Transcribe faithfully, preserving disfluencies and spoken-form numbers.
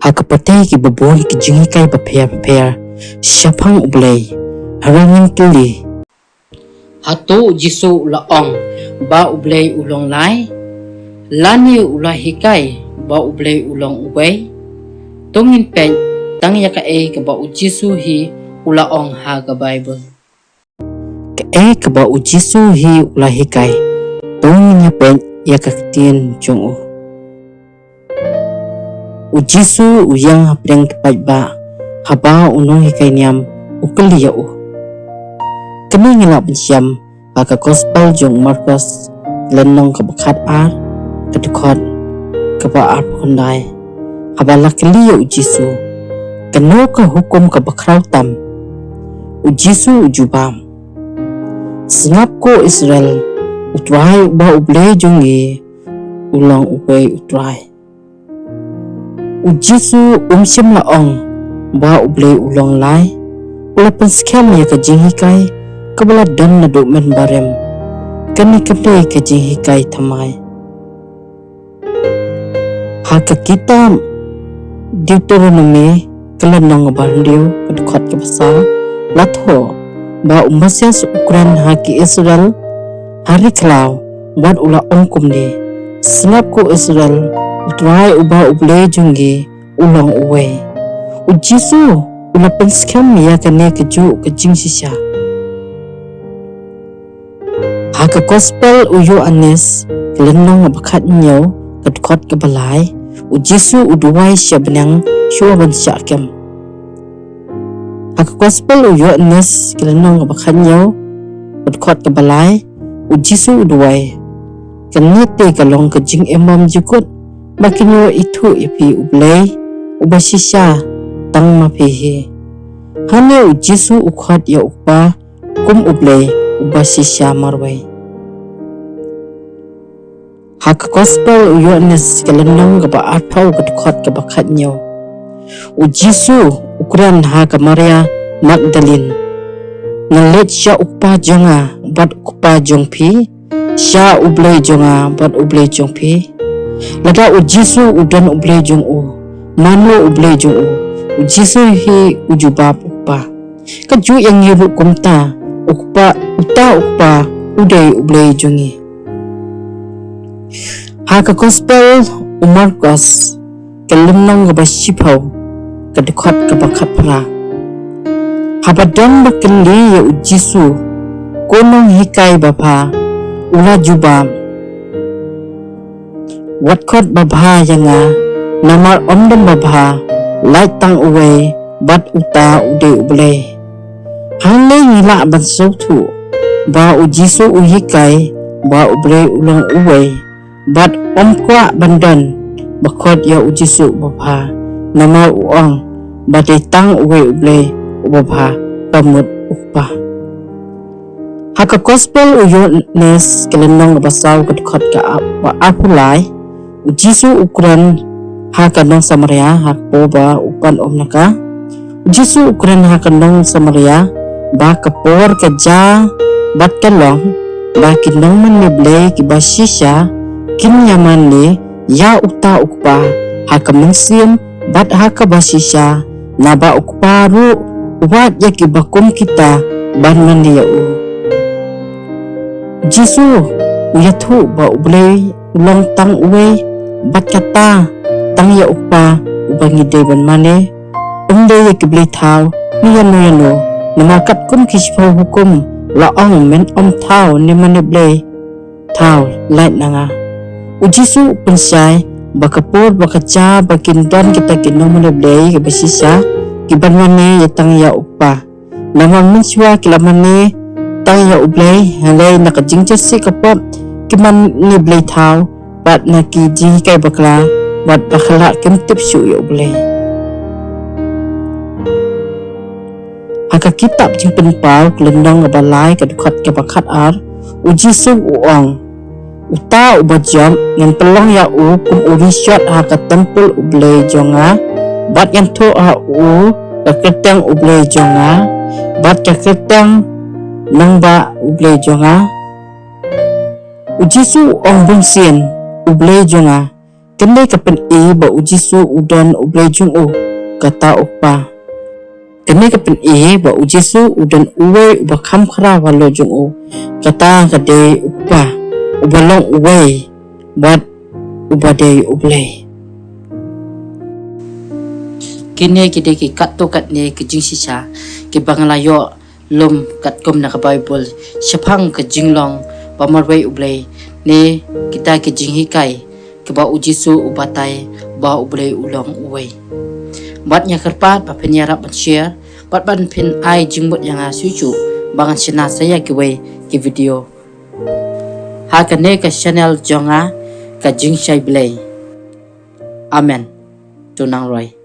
Ha ka pateng ki babun ki jinghikai bapher bapher shaphang U Blei. Haba ngi kylli, hato U Jisu u la ong ba U Blei u long lai? Lane u la hikai ba U Blei u long uwei? To ngin peit tang ïa kaei kaba U Jisu hi u la ong ha ka Baibl. Kaei kaba U Jisu hi u la hikai. To ngin ïa peit ïa ka ktien jong u. U Jisu u ïeng hapdeng ki paidbah, haba u nonghikai niam u kylli ïa u. Kane ngi la pynshem ha ka gospel jong u Markos, lynnong kaba khatar, ka dkhot kaba arphew khyndai. Haba la kylli ïa U Jisu, kano ka hukum kaba khraw tam? U Jisu u jubab, sngap ko Israel, U Trai uba U Blei jong ngi u long uwei U Trai. U Jisu um shym la ong ba U Blei u long lai. U la pynskhem ïa ka jinghikai kaba la don naduh mynbarim. Kane ka dei ka jinghikai thymmai. Ha ka kitab Deuteronomi, ka lynnong ba hynriew, ka dkhot kaba saw, la thoh ba u Moses u kren ha ki Israel ha ri khlaw, bad u la ong kumne, sngap ko Israel, U Trai uba U Blei jong ngi u long uwei. U Jisu u la pynskhem ïa kane kajuh ka jingshisha. Ha ka gospel u Ïoannis, ka lynnong ba khathynñiew, ka dkhot kaba lai, U Jisu u duwai sha bneng shuwa ban shah kem. Ha ka gospel u Ïoannis, ka lynnong ba khathynñiew, ka dkhot kaba lai, U Jisu u duwai, kane te ka long ka jingim bymjukut, ba kin ïoh ithuh ïa phi U Blei uba shisha tang ma phi hi. Hangne U Jisu u khot ïa U Kpa kum U Blei uba shisha marwei. Ha ka gospel u Ïoannis, ka lynnong kaba arphew, ka dkhot kaba khathynñiew, U Jisu u kren ha ka Maria Magdalin, nga leit sha U Kpa jong nga bad U Kpa jong phi, sha U Blei jong nga bad U Blei jong phi. Lada U Jisu u don U Blei jong u, mano U Blei jong u? U Jisu hi u jubab, U Kpa. Kajuh ïa ngi ruh kumta, U Kpa, uta U Kpa u dei U Blei jong ngi. Ha ka gospel u Markos, ka lynnong kaba shiphew, ka dkhot kaba khatphra. Haba don ba kylli ïa U Jisu, ko nonghikai babha, u la jubab, wat khot babha ïa nga, namar ym don babha, lait tang uwei, bad uta u dei U Blei. Hangne ngi lah ban sngewthuh ba U Jisu u hikai ba U Blei u long uwei, bad um kwah ban don ba khot ïa U Jisu babha, namar u ong ba dei tang uwei U Blei uba bha, ka mut U Kpa. Ha ka gospel u Ïoannis, ka lynnong ba saw, ka dkhot kaba arphew lai, U Jisu u kren ha ka nong Samaria, ha ka por ba u pan um na ka. U Jisu u kren ha ka nong Samaria, ba ka por ka jia bad ka long, ba ki nongmane Blei kiba shisha kin ïa mane ïa uta U Kpa ha ka mynsiem bad ha kaba shisha, naba U Kpa ruh u wad ïa kiba kum kita ban mane ïa u. U Jisu u ïathuh ba U Blei u long tang uwei, bad kata tang ïa U Kpa uba ngi dei ban mane, ym dei ïa ki blei thaw ne ïano ïano, namar katkum ki shiphew hukum la ong, men ym thaw ne mane blei thaw lait na nga. U Jisu u pynshai ba ka por ba ka jia ba kin don kita ki nongmane Blei kiba shisha kiban mane ïa tang ïa U Kpa. Namar mynshuwa ki la mane tang ïa U Blei, hynrei na ka jingjyrsieh ka pop ki mane blei thaw bad na ki jinghikai bakla bad bakla, kim tip shuh ïa U Blei. Ha ka kitab Jingpynpaw, ka lynnong kaba lai, ka dkhot kaba khatar, U Jisu u ong, uta uba jop, ngan pynlong ïa u kum u rishot ha ka templ U Blei jong nga, bad ngan thoh ha u ka kyrteng U Blei jong nga, bad ka kyrteng nongbah U Blei jong nga. U Jisu u ong bun sien, U Blei jong nga. Kane ka pyni ba u Jisu u don u Blei jong u, kata u Kpa. Kane ka pyni ba u Jisu u don uwei uba kham khraw halor jong u, kata ka dei u Kpa, uba long uwei bad uba dei u Blei. Kine ki dei ki katto katne ki jingshisha kiba nga la ïoh lum katkum na ka Baibl shaphang ka jinglong ba marwei u Blei, ne kita ki jinghikai kiba u Jisu u batai ba u Blei u long uwei. Bad nga kyrpad ba phin ïarap ban share bad ban phin ai jingmut ïa nga shuh shuh ba ngan shna sa ïa kiwei ki video ha kane ka channel jong nga, Ka Jingshai Blei. Amen. To nang roi.